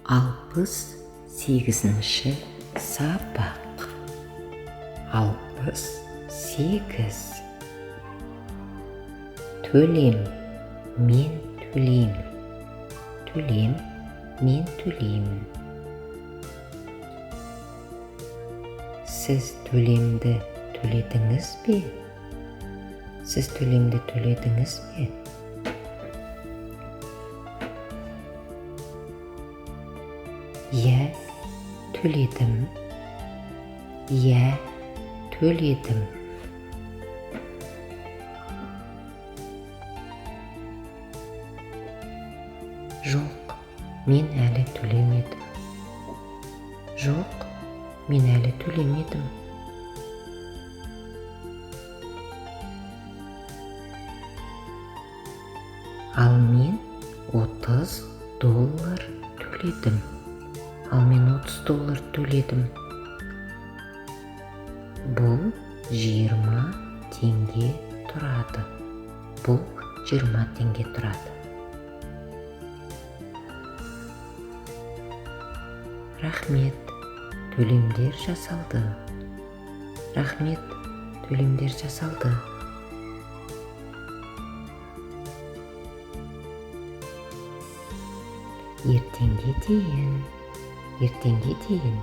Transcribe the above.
68-ші сабақ. 68. Төлем, мен төлеймін. Төлем, мен төлеймін. Сіз төлемді төледіңіз бе? Сіз төлемді төледіңіз бе? Иә, төледім. Иә, төледім. Жоқ, мен әлі төлемедім. Жоқ, мен әлі төлемедім. Ал мен 30 доллар төледім. Ал мен 30 доллар төледім. Бұл 20 теңге тұрады. Бұл 20 теңге тұрады. Рахмет, төлемдер жасалды. Рахмет, төлемдер жасалды. Ертеңге дейін. Ертеңге дейін.